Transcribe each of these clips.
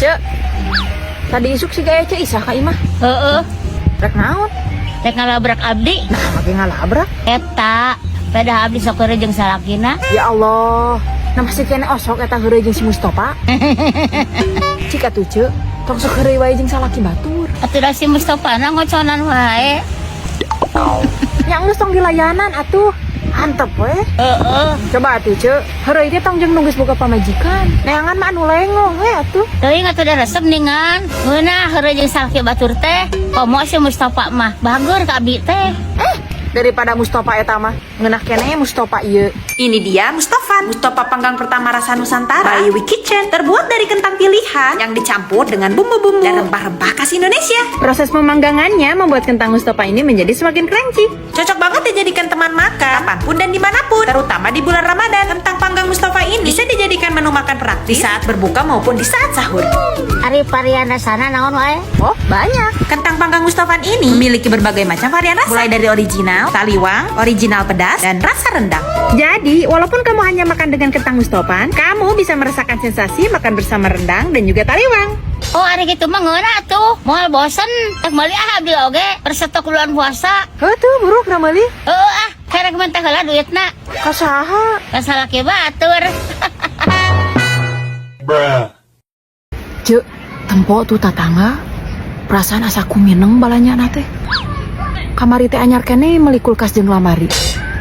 Cek, tadi isuk si gaya Cek Isah ka imah. Heeh. Rek naon? Rek ngalabrak abdi. Nah, make ngalabrak. Eta, pada abdi sok heureuy jeung salakina. Ya Allah, nah masih keneh osok eta heureuy jeung si Mustafa. Cik atuh Cek, tong sok heureuy wae jeung salaki batur. Atuh da si Mustafa na ngoconan wae. Nya geus tong dilayanan atuh. Antep we. Heeh. Coba atuh Cek, heureuy teh tong jeung nu geus boga pamajikan. Neangan mah anu lengong we atuh. Teuing atuh da resep ningan. Ngeunah heureuy jeung salaki batur teh. Komo si Mustafa mah bager ka abdi teh. Daripada Mustafa eta mah, ngeunah keneh Mustafa ieu. Ini dia Mustafa. Mustafa panggang pertama rasa Nusantara by We Kitchen. Terbuat dari kentang pilihan yang dicampur dengan bumbu-bumbu dan rempah-rempah khas Indonesia. Proses pemanggangannya membuat kentang Mustafa ini menjadi semakin crunchy. Cocok banget dijadikan teman makan kapanpun dan dimanapun, terutama di bulan Ramadan. Kentang panggang Mustafa ini bisa dijadikan menu makan praktis di saat berbuka maupun di saat sahur. Ari varian rasana naon wae? Oh, banyak. Kentang panggang Mustafa ini memiliki berbagai macam varian rasa, mulai dari original, taliwang, original pedas, dan rasa rendang. Jadi, walaupun kamu hanya makan dengan kentang Mustofan, kamu bisa merasakan sensasi makan bersama rendang dan juga taliwang. Oh, ari kitu mah ngeunah atuh. Moal bosen. Rek meuli ah abdi oge persetok bulan puasa. Heuh tuh, buruk na meuli. Heeh ah, kerek mentah heula duitna. Ka saha? Ka salaki batur. Bruh. Cek, tempo tuh tatangga. Perasaan asa kumineng balanya teh. Kamari teh anyar keneh meuli kulkas jeung lamari.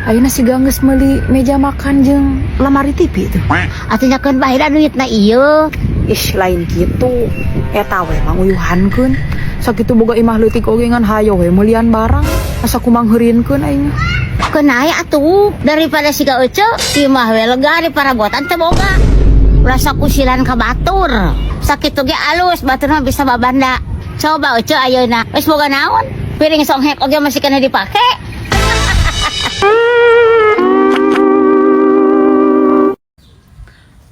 Ayeuna siga geus meuli meja makan jeung lamari TV tuh. Atuh nyakeun bae da duitna ieu. Ih, lain gitu. Eta we manguyuhankeun. Sakitu boga imah leutik oge ngan hayo we meulian barang. Asa kumangheurinkeun aing mah. Keun aya atuh daripada siga ece imah we lega di parabotan teh boga. Rasa kusilan ka batur. Sakitu ge alus batur mah bisa babanda. Coba ece ayeuna geus boga naon? Piring songhek oge masih kena dipake.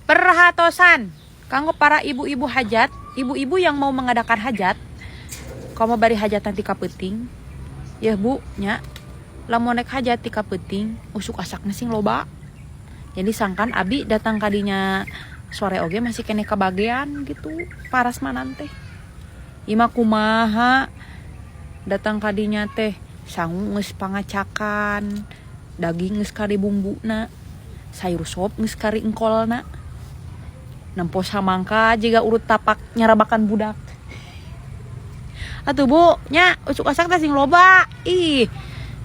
Perhatosan kanggo para ibu-ibu hajat, ibu-ibu yang mau mengadakan hajat, komo bari hajatan tika peuting. Yeuh Bu, nya. Lamun nek hajat tika peuting, usuk asakna sing loba. Jadi sangkan abi datang kadinya sore oge masih keneh kabagean gitu, parasmanan teh. Ima kumaha datang kadinya teh sangu geus pangacakan, daging geus kari bumbuna, sayur sop geus kari engkolna. Nempo samangka jiga urut tapak nyarabakan budak. Atuh Bu, nya usuk asak teh sing loba. Ih,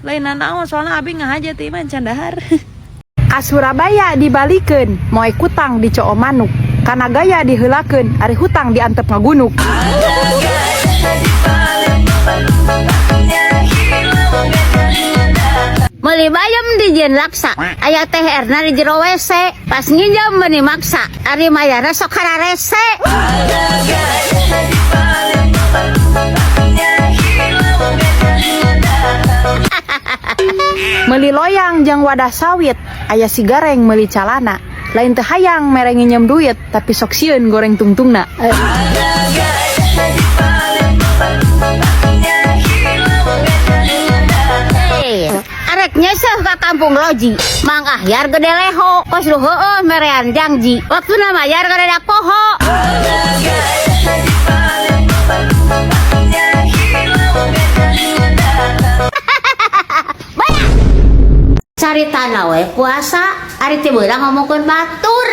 lain naon soalna abi ngahaja teh mah can dahar. Ka Surabaya dibalikeun, moe kutang di coo manuk. Kana gaya diheulakeun, ari hutang diantep ngagunuk. Meuli bayam di jieun laksa, aya teh erna di jero WC, pas nginjem meuni maksa, ari mayarna sok kararese. Meuli loyang jeung wadah sawit, aya si gareng meuli calana. Lain teu hayang mere nginjem duit, tapi sok sieun goreng tungtungna. Arek nyeseh ka kampung Loji, Mang Ahyar gede leho, kos lu heueuh merean jangji, waktuna mayar gede poho. Banyak. Caritana we puasa, ari teu beurang ngomongkeun batur.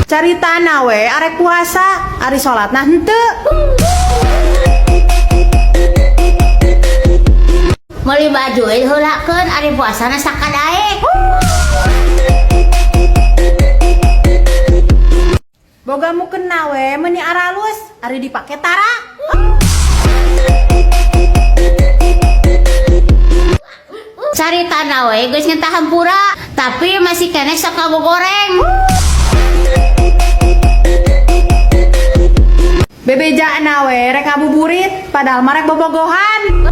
Caritana we arek puasa, ari salatna henteu. Meuli baju we diheulakeun ari puasana sakadaek. Boga mukena we meuni aralus, ari dipake tara. Caritana we geus ngentah hampura, tapi masih keneh sok ngagogoreng. Bebejana we rek ngabuburit, padahal mah rek bobogohan.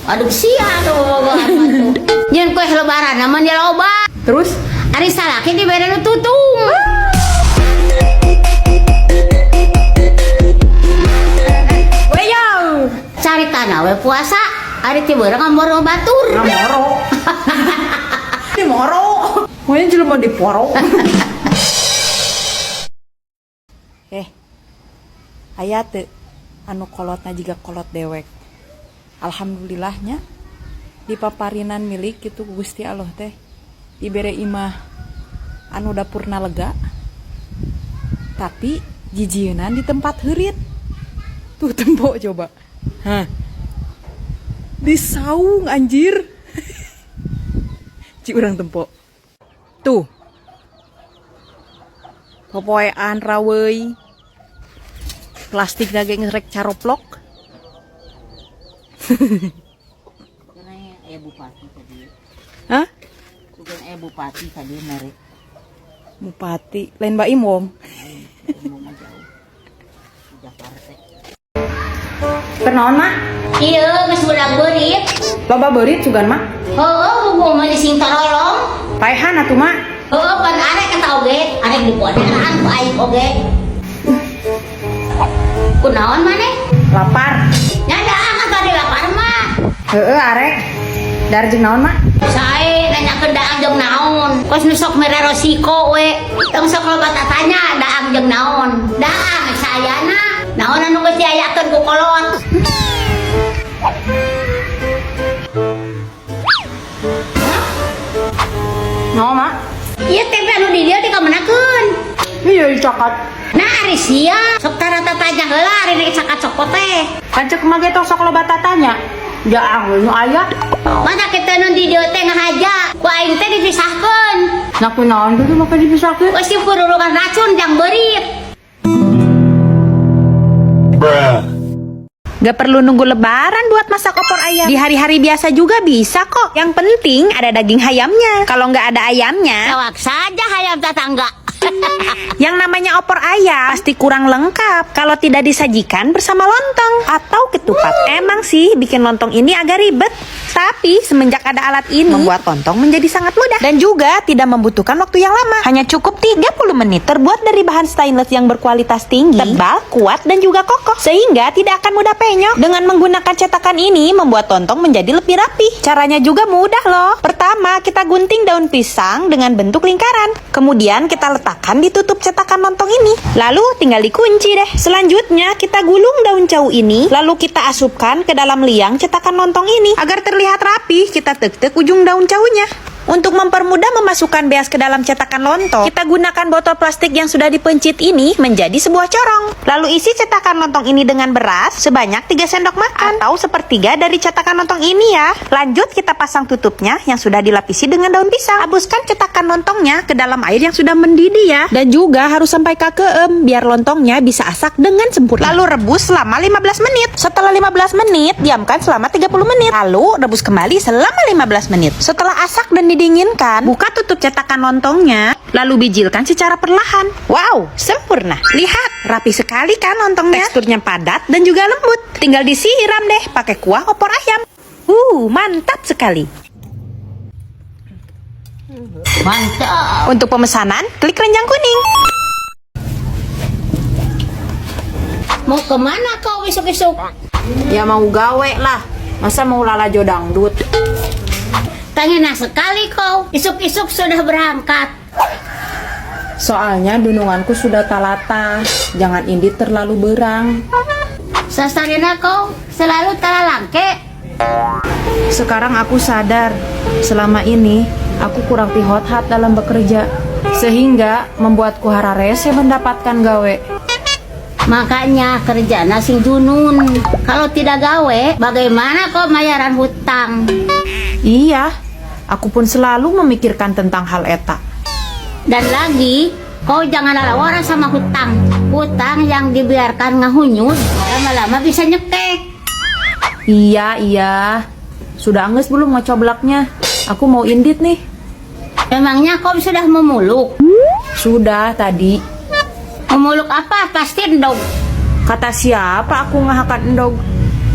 Aduh sia atuh bobogohan mah tuh. Nyeun kue lebaran mah nya loba. Terus ari salaki dibere nu tutung. Weyo. Caritana we puasa, ari teu beurang ngamoro batur. Ngamoro. Pokoknya jelema diporo. Eh, aya teu anu kolotna jiga kolot dewek? Alhamdulillahnya dipaparinan milik gitu ku Gusti Allah teh, dibere imah anu dapurna lega, tapi jijieunan di tempat heurit. Tuh, tempo coba. Hah, di saung anjir. Ci urang tempo tuh, popoean raweuy, plastik ge rek caroplok. Karena bupati tadi. Hah? Bukan bupati tadi mere. Bupati lain Mbak Imom. Imom jauh. Di Jakarta. Kunaon, Mak? Iya, geus budak beurit. Loba beurit sugan, Mak. Heueuh, bubu mah sing tarolong. Paehan atuh, Mak. Heueuh, pan arek eta oge, arek dipoderan ku aing oge. Kunaon maneh? Lapar. Nya daang atuh di lapar mah. Heeh, arek. Dahar jeung naon, Mak? Sae nanyakeun daang jeung naon. Kos nu sok mere resiko we. Tong sok loba tatanya daang jeung naon. Daang sayana. Naon anu geus diayakeun ku kolot. Naon, Mak? Ieu tempe anu di dieu dikamenakeun. Iya, dicakat. Nah, ari sia sok tara tatanya heula ari rek cakat cokot teh. Kan cek mah ge tong sok loba tatanya. Jaang we nu aya. Masa kita nu di dieu teh ngahaja, ku aing teh dipisahkeun. Nah, kunaon tuh make dipisahkeun? Geus purulungan racun jang beurit. Bruh. Gak perlu nunggu lebaran buat masak opor ayam. Di hari-hari biasa juga bisa kok. Yang penting ada daging ayamnya. Kalau nggak ada ayamnya, Lawak saja hayam tetangga. yang namanya opor ayam pasti kurang lengkap kalau tidak disajikan bersama lontong atau ketupat. Emang sih bikin lontong ini agak ribet, tapi semenjak ada alat ini membuat lontong menjadi sangat mudah dan juga tidak membutuhkan waktu yang lama. Hanya cukup 30 menit. Terbuat dari bahan stainless yang berkualitas tinggi, tebal, kuat dan juga kokoh sehingga tidak akan mudah penyok. Dengan menggunakan cetakan ini membuat lontong menjadi lebih rapi. Caranya juga mudah loh. Pertama, kita gunting daun pisang dengan bentuk lingkaran. Kemudian kita letakkan di tutup cetakan lontong ini. Lalu tinggal dikunci deh. Selanjutnya kita gulung daun cau ini, lalu kita asupkan ke dalam liang cetakan lontong ini. Agar terlihat rapi, kita tek-tek ujung daun caunya. Untuk mempermudah memasukkan beas ke dalam cetakan lontong, kita gunakan botol plastik yang sudah dipencit ini menjadi sebuah corong. Lalu isi cetakan lontong ini dengan beras sebanyak 3 sendok makan atau sepertiga dari cetakan lontong ini ya. Lanjut kita pasang tutupnya yang sudah dilapisi dengan daun pisang. Abuskan cetakan lontongnya ke dalam air yang sudah mendidih ya. Dan juga harus sampai kakeem biar lontongnya bisa asak dengan sempurna. Lalu rebus selama 15 menit. Setelah 15 menit, diamkan selama 30 menit. Lalu rebus kembali selama 15 menit. Setelah asak dan didinginkan, buka tutup cetakan lontongnya, lalu bijilkan secara perlahan. Wow, sempurna. Lihat, rapi sekali kan lontongnya. Teksturnya padat dan juga lembut. Tinggal disiram deh pakai kuah opor ayam. Mantap sekali. Mantap. Untuk pemesanan, klik keranjang kuning. Mau kemana kau isuk-isuk? Ya mau gawe lah. Masa mau lalajo dangdut? Tanya sekali kau, isuk-isuk sudah berangkat. Soalnya dununganku sudah talata. Jangan indit terlalu berang. Sasarina kau selalu talalangke. Sekarang aku sadar, selama ini aku kurang pihot-hat dalam bekerja, sehingga membuatku hararese mendapatkan gawe. Makanya kerja sing junun. Kalau tidak gawe, bagaimana kau mayaran hutang? Iya, aku pun selalu memikirkan tentang hal eta. Dan lagi, kau jangan lalawara sama hutang. Hutang yang dibiarkan ngahunyut, lama-lama bisa nyekek. Iya, iya. Sudah angges belum ngocoblaknya? Aku mau indit nih. Memangnya kau sudah memuluk? Sudah tadi. Memuluk apa? Pasti endog. Kata siapa aku ngahakan endog?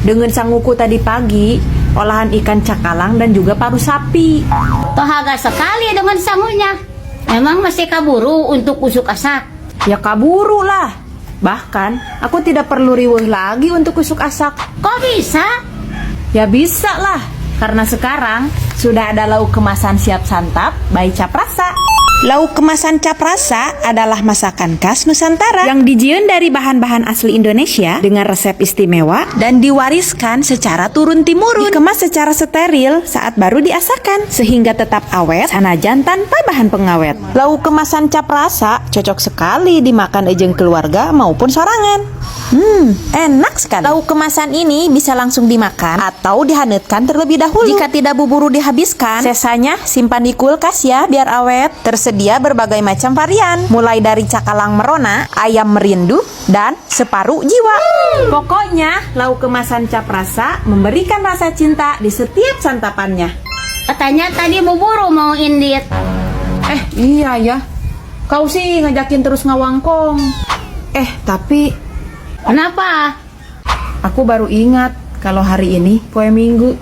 Dengan sanguku tadi pagi, olahan ikan cakalang dan juga paru sapi. Tohaga sekali dengan sangunya. Memang masih kaburu untuk usuk asak. Ya kaburu lah. Bahkan aku tidak perlu riweuh lagi untuk usuk asak. Kok bisa? Ya bisa lah. Karena sekarang sudah ada lauk kemasan siap santap by Cap Rasa. Lauk kemasan Cap Rasa adalah masakan khas Nusantara yang dijieun dari bahan-bahan asli Indonesia dengan resep istimewa dan diwariskan secara turun-timurun. Dikemas secara steril saat baru diasakan sehingga tetap awet sanajan tanpa bahan pengawet. Lauk kemasan Cap Rasa cocok sekali dimakan jeung keluarga maupun sorangan. Enak sekali. Lauk kemasan ini bisa langsung dimakan atau dihangatkan terlebih dahulu. Jika tidak buru-buru dihabiskan, sesanya simpan di kulkas ya biar awet. Tersedia berbagai macam varian, mulai dari cakalang merona, ayam merindu, dan separuh jiwa. Pokoknya, lauk kemasan Cap Rasa memberikan rasa cinta di setiap santapannya. Katanya tadi buru-buru mau indit. Eh, iya ya. Kau sih ngajakin terus ngawangkong. Eh, tapi Kenapa? Aku baru ingat kalau hari ini poe Minggu.